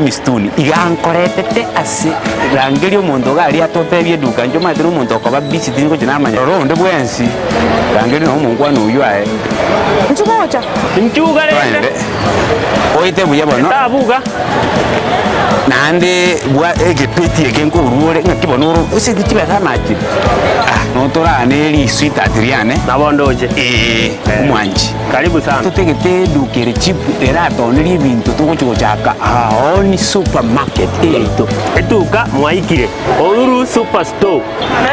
misituni, iga ankoretete ase rangeria omonto iga aria atotebie eduka, inche omanyete na omonto okoba busy tindi gochia namanya. Rora onde bwensi, rangeria nonye omonkwana oyio aye. Inchuo gocha. Inchuga rende. Toende. Oete buya bono. Etabuga. Naende bwa egepeti eke nkorwa ore, ng'aki bono oro ase chibesa amachire, ah, notorane risweetheart riane. Nabo ndoche. Eeh, omwanchi. Karibu sana. Totagete eduka ere cheap eratonerie ebinto togochi gochaka our own supermarket yaito. Eduka mwaikire, Oruru super store,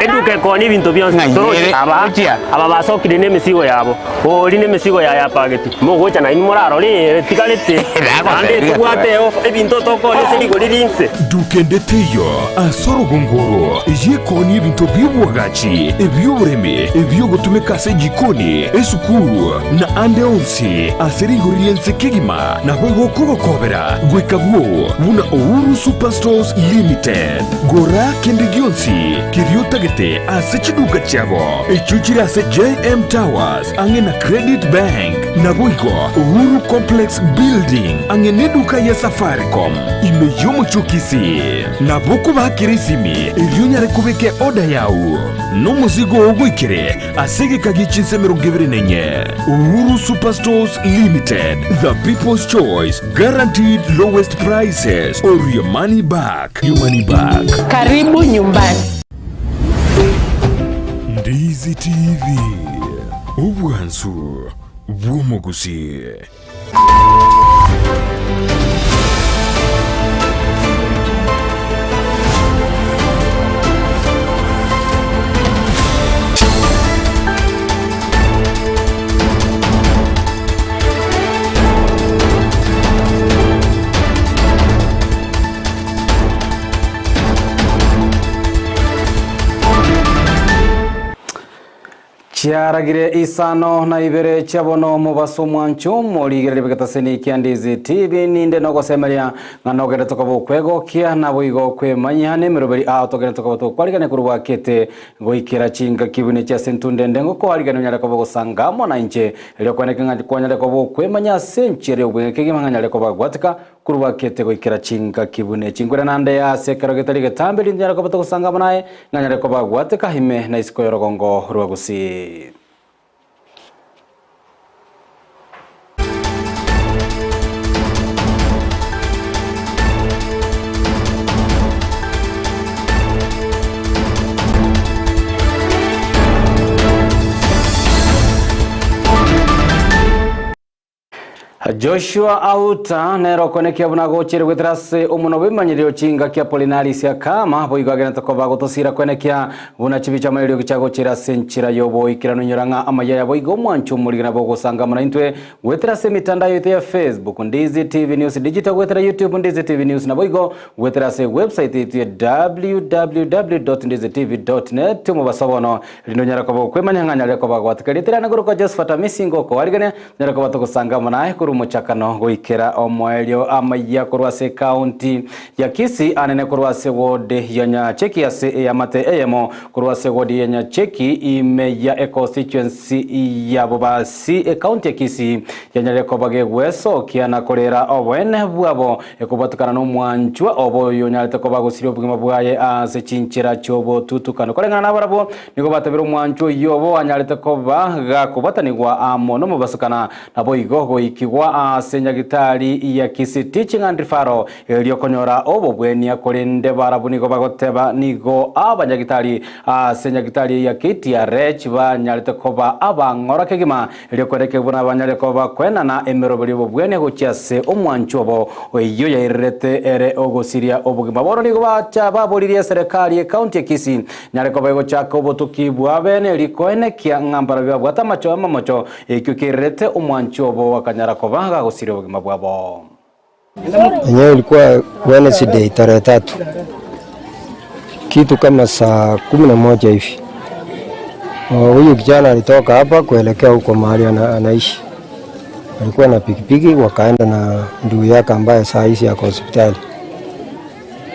eduka ekoonia ebinto bionsi. Ng'ai Toroche ere? aba, Gochia? aba basokire nemesigo yabo, ori nemesigo yaye apageti. Mogocha nainwe morarore ere etigarete, naende etobwate eofa, ebinto tokoonia ase rigori rinse. Duka ende teiyo ase orogongo oro eyekoonia ebinto bi'oboagachi, ebi'oboremi, ebi'ogotumeka ase ejikoni, esukuru, na ande onsi ase rigori ri'ense kegima. Naboigo okogokobera goika bwoo buna Uhuru Superstores Limited. Gora kende gionsi keria otagete ase chiduka chiabo echio chire ase JM Towers ang'e na Credit Bank, naboigo Uhuru Complex Building ang'e neduka ya Safaricom ime y'omochie o Kisii. Nabo okobakera esimi erio onyare kobeka eorder yao nomozigo oo goikere ase egeka gie chinsa 24. Uhuru Superstores Limited, the people's choice, guaranteed lowest prices or your money back. Your money back. Karibu nyumbani. Ndizi TV, obwansu bw'omogusii. Chiaragire isano na ibere chia bono omobaso omwancho omorigereria bw'egetaseni kia Ndizi TV ninde nogosemeria ng'a nogende tokoba okwegokia naboigo kwemanyia nemeroberi ao togende tokoba tokwarigania korwa bwakete goikera chingaki buna echi ase entunda ende ngokoarigania onyare koba ogosanga amo nainche erio kweneke ng'a kwanyare koba okwemanya ase enchera y'obweng'e kegima ng'a nyare koba gwatika Korwa bwakete goikera chingaki buna echi nkwera nande ase ekero getari getambe rinde nyare koba togosanga amo naye, ng'a nyare koba gwateka ime na isiko y'orogongo rwa Gusii. Joshua Auta nere okonekia buna agochire goetera ase omonwa bw'ebimanyererio chingaki Apollinaris akama, boigo agenete koba gotosira kwenekia buna chibicha amaeriogi chiagochire ase enchera y'oboikeranu inyora ng'a amayia aya boigo omwancho omorigena bogosanga amo naintwe goetera ase emitandao yaito ya Facebook Ndizi TV News Digital goetera YouTube Ndizi TV News naboigo goetera ase ewebsite yaito ya www.ndizitv.net omobaso bono Rinde onyare koba okwemanya ng'a nyare koba gwatika rieta riane korokwa Josephat Amisi ngokoarigania, nyare koba togosanga amo naye korwa omochakano goikera omoerio amayia korwa ase ekaunti ya Kisii anene korwa ase ward ya Nyacheki ase eamate eyemo korwa ase ward ya Nyacheki ime ya econstituency ya Bobasi ekaunti ya Kisii yanyarire koba gegwesokia na korera oboene bwabo Ekobwatekana nomwanchwa obo oyonyarete koba agosiria obogima bwaye ase chinchera chi'obotutukano. Koreng'ana nabarabwo, nigo batabire omwanchwa oyio obo anyarete koba gakobwatanigwa amo nomobasokana, naboigo goikigwa ase nyagitari ya Kisii Teaching and Referral erio konyora obobwenia korende barabwo nigo bagoteba nigo abanyagitari ase nyagitari ya KTRH banyarete koba abang'ora kegima Erio kwereke buna banyare koba kwenana emeroberi y'obobwene gochia ase omwancho obo, oyio yairerete ere ogosiria obogima. Bono nigo bacha baboririe eserekari y'ecounty ya Kisii nyare koba egochaka obotuki bwa bene rikoenekia ng'a mbarabio babwate amacho amamocho ekio keirerete omwancho obo akanyara koba gagosiria obogima bwabo. Enyewe ilikuwa Wednesday tarehe tatu kitu kama saa kumi na moja hivi. Huyu kijana alitoka hapa kuelekea huko mahali ana, anaishi. Alikuwa na pikipiki wakaenda na ndugu yake ambaye saa hizi ako hospitali.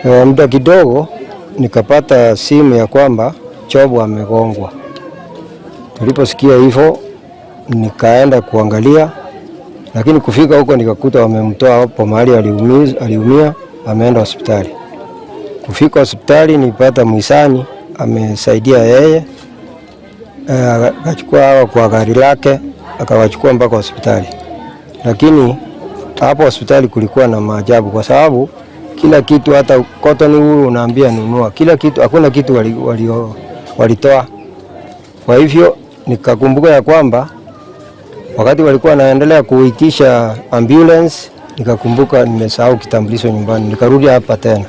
E, muda kidogo nikapata simu ya kwamba Chobo amegongwa. Tuliposikia hivyo nikaenda kuangalia, lakini kufika huko nikakuta wamemtoa hapo mahali aliumia, aliumia. ameenda hospitali. Kufika hospitali nipata mhisani amesaidia yeye akachukua hawa kwa gari lake akawachukua mpaka hospitali, lakini hapo hospitali kulikuwa na maajabu kwa sababu kila kitu, hata cotton wool unaambia nunua, kila kitu, hakuna kitu walitoa wali, wali. Kwa hivyo nikakumbuka ya kwamba wakati walikuwa wanaendelea kuitisha ambulance, nikakumbuka nimesahau kitambulisho nyumbani, nikarudi hapa tena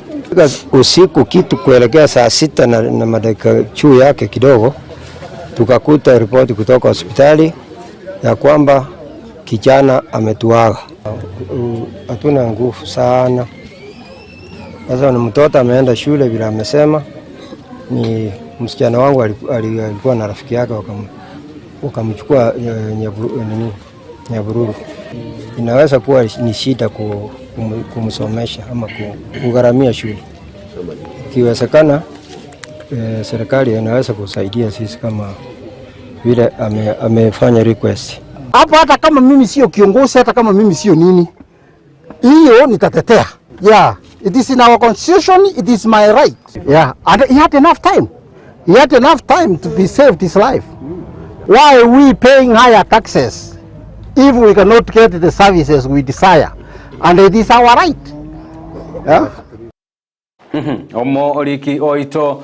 usiku kitu kuelekea saa sita na, na madakika juu yake kidogo, tukakuta ripoti kutoka hospitali ya kwamba kijana ametuaga. Hatuna nguvu sana sasa. Ni mtoto ameenda shule vile amesema, ni msichana wangu alikuwa na rafiki yake wakamchukua Nyabururu. Inaweza kuwa ni shida kumsomesha ama kugharamia shule. Ikiwezekana serikali inaweza kusaidia sisi kama vile amefanya request hapo. Hata kama mimi sio kiongozi, hata kama mimi sio nini, hiyo nitatetea. Yeah, it is in our constitution, it is my right. Yeah, and he had enough time. He had enough time to be saved his life. Why are we paying higher taxes if we cannot get the services we desire? And it is our right. Yeah? Omo oriki oito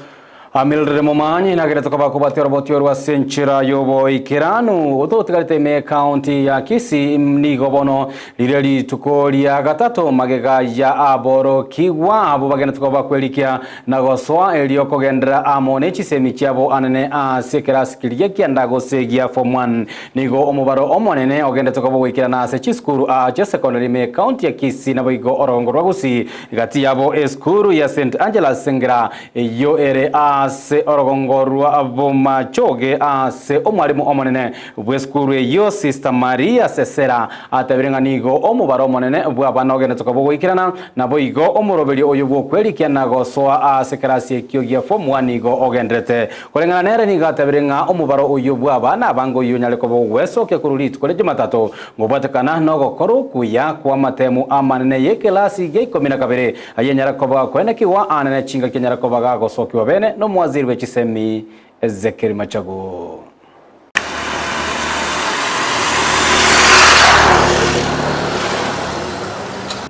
amilire momanyi nagere tukaba kubatia roboti rwa senchira yobo ikiranu utotigarite me county ya Kisii nigo bono rire rituko ria gatato magega ya aboro kigwa abo bagenda tukaba kwelikia na gosoa elio kogendera amo ne chisemi chiabo anene ase kerasi kiria kianda gosegia form 1 nigo omobaro omonene ogende tukaba gwikirana ase chisukuru a chia secondary me county ya Kisii nabo igo orongo rwa Gusii gati yabo esukuru ya St Angela Sengera yo ere ase orogongo rwa Bomachoge ase omwarimu omonene bw'esukuru eyo Sister Maria Sesera atebire ng'a nigo omobaro omonene bwa abana ogende tukaba goikerana nabo igo omoroberio oyo bwokwerikia na gosoa ase kerasi ekio gia form 1 nigo ogenderete koreng'ana nere nigo atebire ng'a omobaro oyo bwa abana abange oyo onyare koba ogwesokia korwa rituko ria Jumatatu ngobwatekana na ogokora okuya kwa amatemu amanene ya ekelasi gia ikomi na kabere aye koba kwenekiwa anene chingaki enyara koba gagosokiwa bene no mwaziri we chisemi Ezekiel Machago.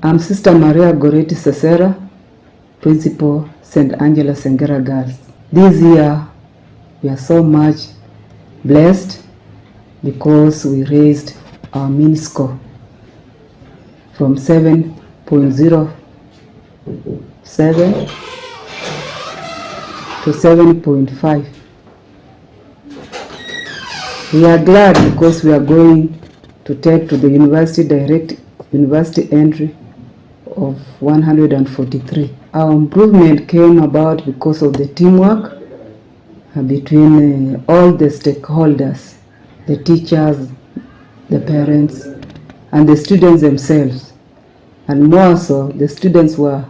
I'm Sister Maria Goretti Sesera, Principal, St. Angela Sengera Girls. This year, we are so much blessed because we raised our mean score from 7.07 to 7.5. We are glad because we are going to take to the university direct university entry of 143. Our improvement came about because of the teamwork between all the stakeholders, the teachers, the parents, and the students themselves. And more so, the students were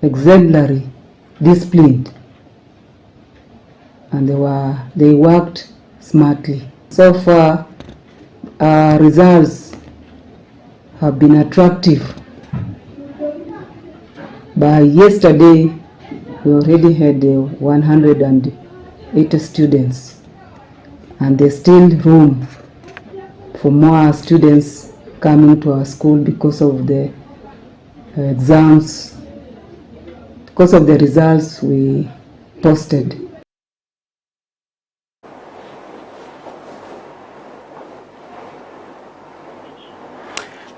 exemplary, disciplined, and they worked smartly. So far, our results have been attractive. By yesterday, we already had 180 students, and there's still room for more students coming to our school because of the exams, because of the results we posted.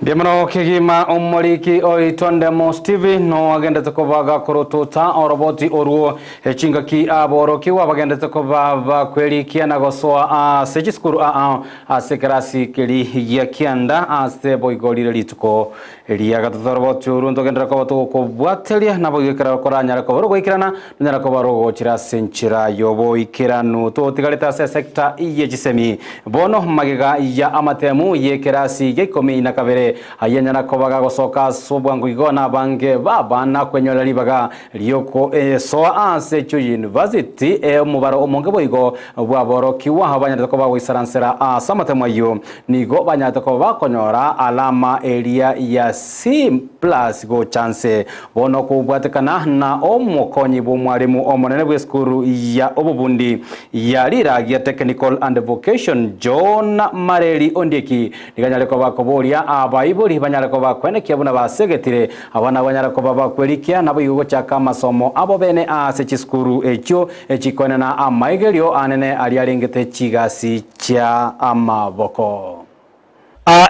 Ndiamono kigima omoriki oitondemo Steve no agendete kobaga korotuta oroboti oruo echingaki aborokiwa bagendete koba kwerikia na gosoa ase chisukuru aa ase kerasi keri gia kianda ase boigorire rituko ria gatatu oroboti oruo ntogendera koba togokobwateria nabo igekera koranyara koba rogoikerana nonyara koba rogochira ase enchera yoboikeranu totigarete ase sector ye chisemi bono magega ya amatemu ye kerasi gia ikomi na kabere ayenyara kobaga gosoka ase obwango igo na abange babana kwenyorera ribaga rioko soa ase echo university omobaro omonge boigo bwaborokiwa aho banyarete koba goisaransera ase amatemu aywo nigo banyarete koba bakonyora alama eria ya C plus gocha nse. Bono kobwatekana na omokonyi bw'omwalimu omonene bw'esukuru ya obobundi ya Riragia Technical and Vocation John Mareri Ondieki nigo anyare koba akoboria abaibori banyare koba kwenekia buna basegetire abana banyare koba bakwerikia naboigo gochaka amasomo abo bene ase chisukuru echio echikoenena amaigerio anene aria arengete chigasi chia amaboko.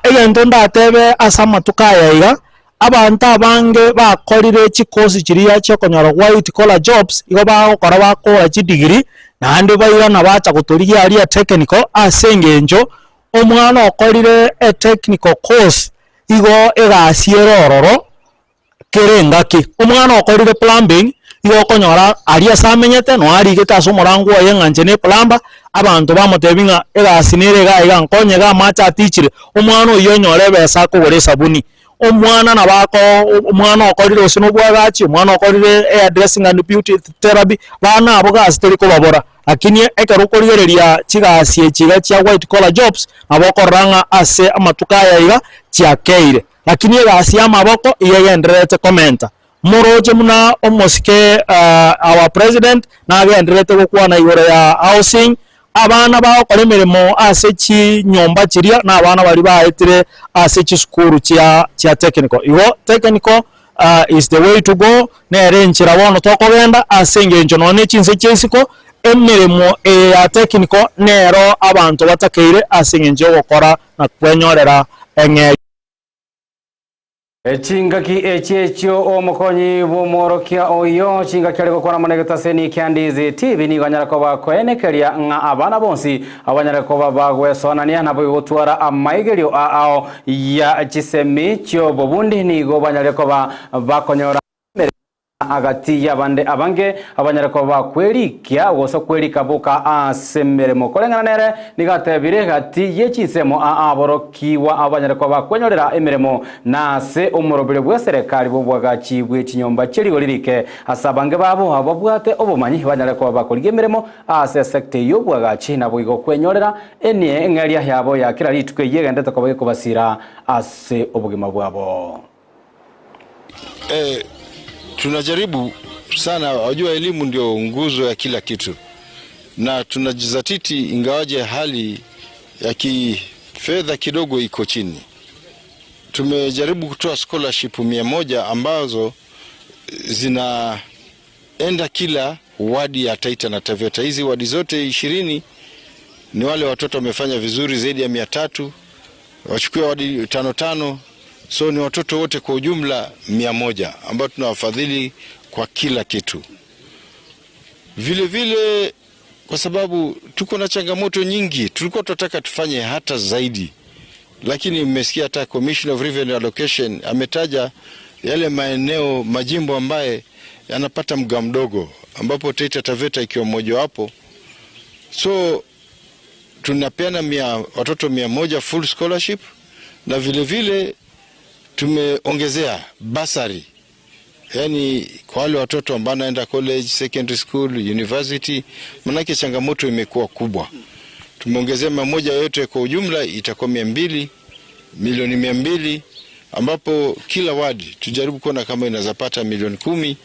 Egento ndatebe ase amatuko aya iga, abanto abange bakorire chikosi chiria chiokonyora white collar jobs, igo bagokora bakora chidegree, naende bairana bacha gotorigia aria technical ase eng'encho omwana okorire etechnical course igo egasi ere ororo kera engaki. Omwana okorire plumbing, igo okonyora aria ase amenyete noo arigete ase omorango oye ng'a inche ne plumber, abanto bamotebia ng'a egasi nere iga iga nkonye iga amache atichire, omwana oyio onyore ebesa akogora esabuni. Omwana nabo ako omwana okorire gose na obwagachi, omwana okorire hair dressing and beauty therapy, bana abwo gasi teri kobabora. Lakini ekero okorigereria chigasi echi iga chia white collar jobs, nabo okorora ng'a ase amatuko aya iga chiakeire. Lakini egasi y'amaboko iga egendererete komenta. Moroche buna omosike our president nagendererete gokwana igoro ya housing, abana bagokora emeremo ase chinyomba chiria na abana baria baetire ase chisukuru chia chia technical. Igo technical is the way to go, nere enchera bono tokogenda ase engencho nonya ne chinse chia isiko, emeremo eye ya technical nero abanto batakeire ase engencho yogokora na kwenyorera eng'eria. Chingaki echi echio omokonyi bw'omworokia oyio chingaki are gokwana mono egetaseni kia Ndizi TV nigo anyare koba koenekeria ng'a abana bonsi abanyare koba bagwesonania naboigo gotwara amaigerio ao ya chisemi chi'obobundi nigo banyare koba bakonyora emeremo agati y'abande abange abanyare koba bakwerikia gose kwerika boka ase emeremo. Koreng'ana nere nigo atebire gati ye chinsemo aa aborokigwa abanyare koba bakwenyorera emeremo na ase omoroberio bw'eserekari bw'obwagachi bwe chinyomba chie rigori rike ase abange babo ababwate obomanyi banyare koba bakorigia emeremo ase esecta y'obwagachi naboigo kwenyorera enie eng'eria yabo ya kera rituko eyio egenderete koba gekobasira ase obogima bwabo. Eh, tunajaribu sana. Wajua, elimu ndio nguzo ya kila kitu, na tunajizatiti ingawaje hali ya kifedha kidogo iko chini. Tumejaribu kutoa scholarship 100 ambazo zinaenda kila wadi ya Taita na Taveta. Hizi wadi zote 20 ni wale watoto wamefanya vizuri zaidi ya 300, wachukue wadi tano tano, so ni watoto wote kwa ujumla 100 ambao tunawafadhili kwa kila kitu. Vile vile kwa sababu tuko na changamoto nyingi, tulikuwa tunataka tufanye hata zaidi, lakini mmesikia hata Commission of Revenue Allocation ametaja yale maeneo majimbo ambaye yanapata mgao mdogo, ambapo Taita Taveta ikiwa mmojawapo. So tunapeana watoto 100 full scholarship, na vile vile tumeongezea basari, yani kwa wale watoto ambao wanaenda college, secondary school, university, manake changamoto imekuwa kubwa. Tumeongezea 100 yote kwa ujumla itakuwa 200, milioni 200, ambapo kila wadi tujaribu kuona kama inaweza pata milioni 10.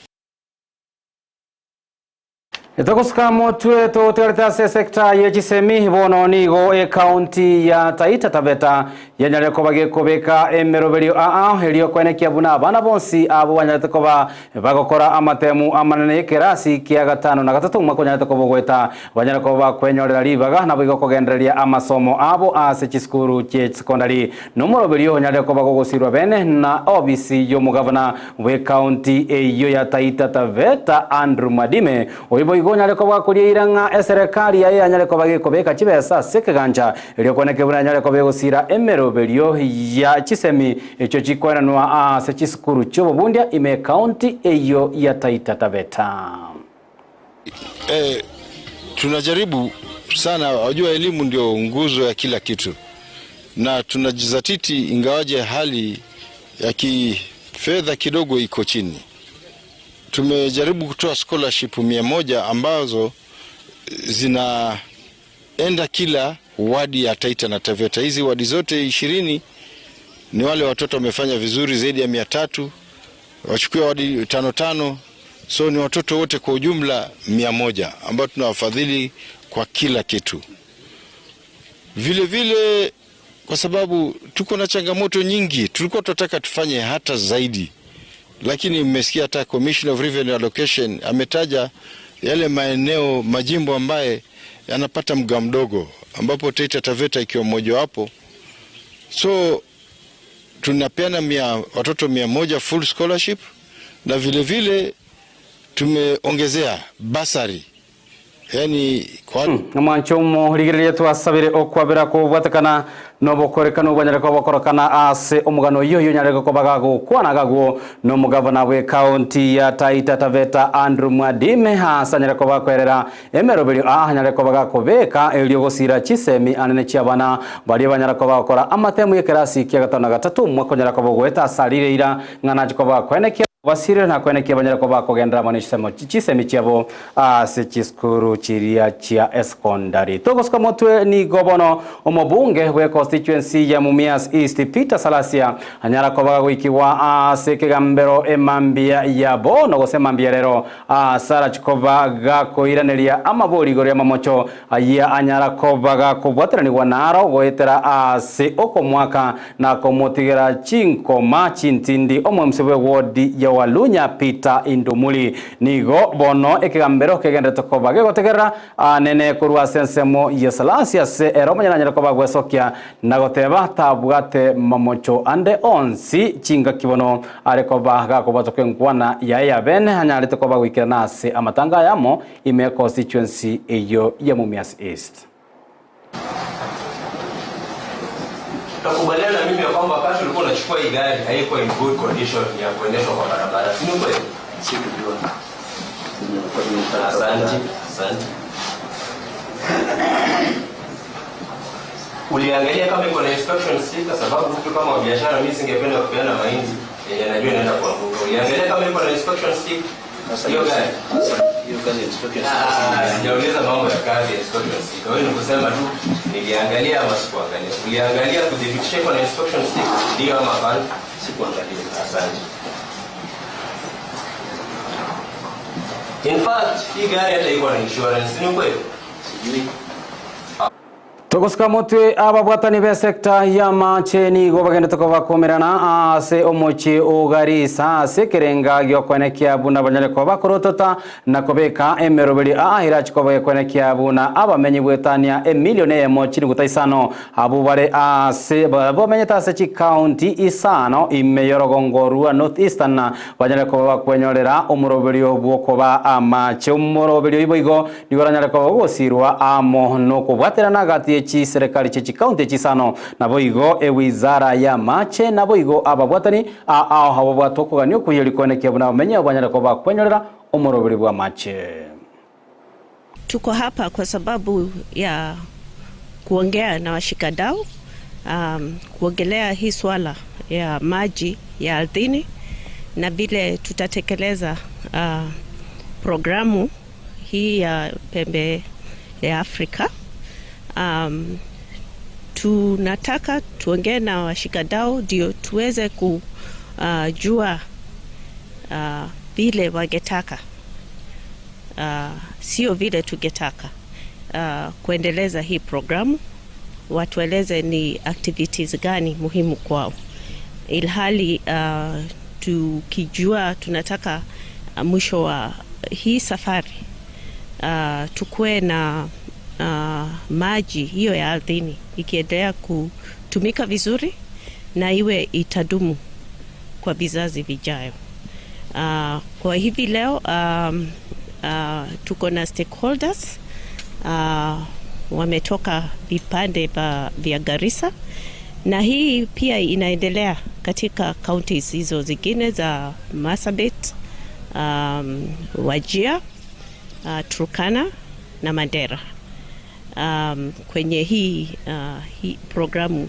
Etogosuka motwe totigarete ase sector ye chisemi bono nigo ekaunti ya Taita Taveta yanyarire koba gekobeka emeroberio aa erio kwenekia buna abana bonsi abo banyarete koba bagokora amatemu amanene ekerasi kia gatano na gatato omwaka onyarete koba ogoeta banyare koba bakwenyorera ribaga nabo igo kogendereria amasomo abo ase chisukuru chie secondary nomoroberio onyarire koba gogosirwa bene na obisi y'omogavana bw'ekaunti eyo ya Taita Taveta Andrew Mwadime oibo igo onyare koba korieira ng'a eserekari yaye yanyare koba gekobeka chibesa ase ekegancha erio kweneke buna yanyare koba egosira emeroberio ya chisemi echo chikoenanwa ase chisukuru chi'obobundia ime ekaunti eyo ya Taita Taveta. Tunajaribu sana, wajua elimu ndio nguzo ya kila kitu, na tunajizatiti ingawaje hali ya kifedha kidogo iko chini. Tumejaribu kutoa scholarship 100 ambazo zinaenda kila wadi ya Taita na Taveta. Hizi wadi zote 20 ni wale watoto wamefanya vizuri zaidi ya 300, wachukue wadi tano tano, so ni watoto wote kwa ujumla 100 ambao tunawafadhili kwa kila kitu. Vile vile kwa sababu tuko na changamoto nyingi, tulikuwa tunataka tufanye hata zaidi, lakini mmesikia hata Commissioner of Revenue Allocation ametaja yale maeneo majimbo ambaye yanapata mgao mdogo, ambapo Taita Taveta ikiwa mmojawapo. So tunapeana watoto 100 full scholarship na vile vile tumeongezea basari yani kwa Omwancho omorigereria twasabire okwabera kobwatekana nobokorekana obwanyare kobokorokana ase omogano oyo oyo onyare gokoba gagokwana gagwo na omogavana bwa ekaunti ya Taita Taveta Andrew Mwadime ase anyare koba kwerera emeroberio aa anyare koba gakobeka erio gosira chisemi anene chia abana baria banyara koba gokora amatemu ya ekerasi kia gatano na gatato omwaka onyara koba ogoeta ase arire ira ng'a nachi koba kwenekia basire na kwenekia banyara koba kogendera mono chisemo chisemi chiabo ase chisukuru chiria chia esecondary. Togosuka motwe nigo bono omobunge bwe constituency ya Mumias East Peter Salasia anyara koba goikiwa ase kegambero emambia ya bono gose emambia rero ase arachikoba gakoiraneria amabori igoro ya mamocho aya anyara koba gakobwateranigwa naro goetera ase okomwaka na komotigera chinkoma chintindi omwemse bwe wodi ya Walunya Peter Indumuli nigo bono ekegambero kegendete koba gegotegerera anene korwa ase ensemo ya Salasia ase ero omonyeranyere koba gwesokia na goteba tabwate mamocho ande onsi chingaki bono are koba gakobwatwa kwa enkwana yaye ya bene anyarete koba goikerana ase amatanga ayamo ime constituency eyo ya Mumias East. Utakubaliana na mimi ya kwamba wakati ulikuwa unachukua hii gari haikuwa in good condition ya kuendeshwa kwa barabara, si ni kweli? Sikujua. Asante, asante. Uliangalia kama iko na inspection sticker? Sababu mtu kama wa biashara, mimi singependa kupeana mahindi yenye najua inaenda kuanguka. Uliangalia kama iko na inspection sticker hiyo gari? Hiyo kazi ya inspection Ah, sijauliza mambo ya kazi ya inspection sticker. Wewe ni kusema tu niliangalia ama sikuangalia. Uliangalia kudhibitisha iko na inspection sticker, ndio ama hapana? Sikuangalia. Asante. In fact, hii gari hata iko na insurance, ni kweli? Sijui. Togosuka motwe ababwatani be sector ya mache nigo bagendete kobakomerana ase omochi o Garissa ase ekerenga giokwenekia buna banyare koba bakorotota na kobeka emeroberi aahira chikoba gekwenekia buna abamenyi bwetania emilioni eyemo chiriguta isano abo bare ase bamenyete ase chikaunti isano ime yorogongo rwa North Eastern banyare koba bakwenyorera omoroberi obwo koba amache omoroberi oibo igo nigo oranyare koba ogosirwa amo nokobwaterana agati chi serikali chi chikaunti chisano nabo igo ewizara ya mache nabo igo ababwatani ao ababwata okogania okuya rikonekia buna bamenye banyare koba kwenyorera omoroberi bwa mache. Tuko hapa kwa sababu ya kuongea na washikadau, kuongelea hii swala ya maji ya ardhini na vile tutatekeleza programu hii ya pembe ya Afrika. Tunataka tuongee na washikadau ndio tuweze kujua vile wangetaka, sio vile tungetaka kuendeleza hii programu. Watueleze ni activities gani muhimu kwao, ilhali tukijua tunataka mwisho wa hii safari tukuwe na maji hiyo ya ardhini ikiendelea kutumika vizuri na iwe itadumu kwa vizazi vijayo. Kwa hivi leo tuko na stakeholders wametoka vipande vya Garissa, na hii pia inaendelea katika counties hizo zingine za Marsabit, Wajir, Turkana na Mandera. Kwenye hii programu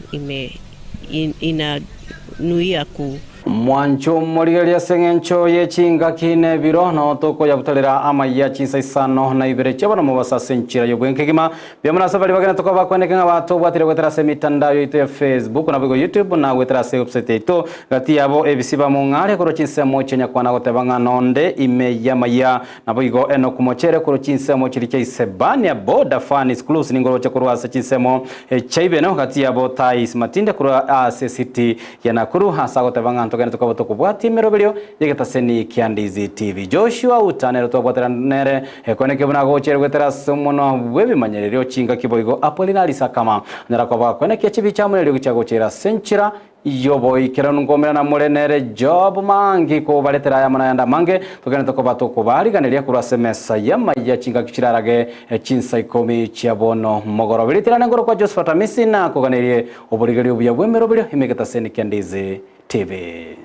inanuia ku Mwancho morigereria ase eng'encho ye chingaki na ebiro, nao tokoyabutorera amayia chinsa isano na ibere chiabo na mobaso ase enchera y'obwenkegima. Mbuya mono ase baria bagenete koba kweneke ng'a batobwatire goetera ase emitandao yaito ya Facebook naboigo YouTube na goetera ase ewebsite yaito. Gati yabo ebisi bamong'are korwa chinsemo chia nyakwana goteba ng'a nonde ime y'amayia. Naboigo Enoku mochere korwa chinsemo chiria chia Isebania, Boda, Fanis, Klus ningoroche korwa ase chinsemo chia Ibeno, gati yabo Thais Matinde korwa ase esiti ya Nakuru, ase agoteba ng'a ntogende tokoba tokobwatia emeroberio y'egetaseni kia Ndizi TV. Joshua Uta nere twabwatera nere ekwenekio buna agochiire goetera ase omonwa bw'ebimanyererio chingaki boigo Apolinari Sakama anyara koba akwenekia chibicha amo neriogi chiagochiire ase enchera Y'oboikeranu nkomerana more nere Job mangi kobaretera aya amo nayande amange, togende tokoba tokobariganeria korwa ase emesa y'amaiya chingaki chirarage chinsa ikomi chia bono mogoroba. Ritirane ngoro kwa Josephat Amisi nakoganerie oborigereria obuya bw'emeroberio ime egetaseni kia Ndizi TV.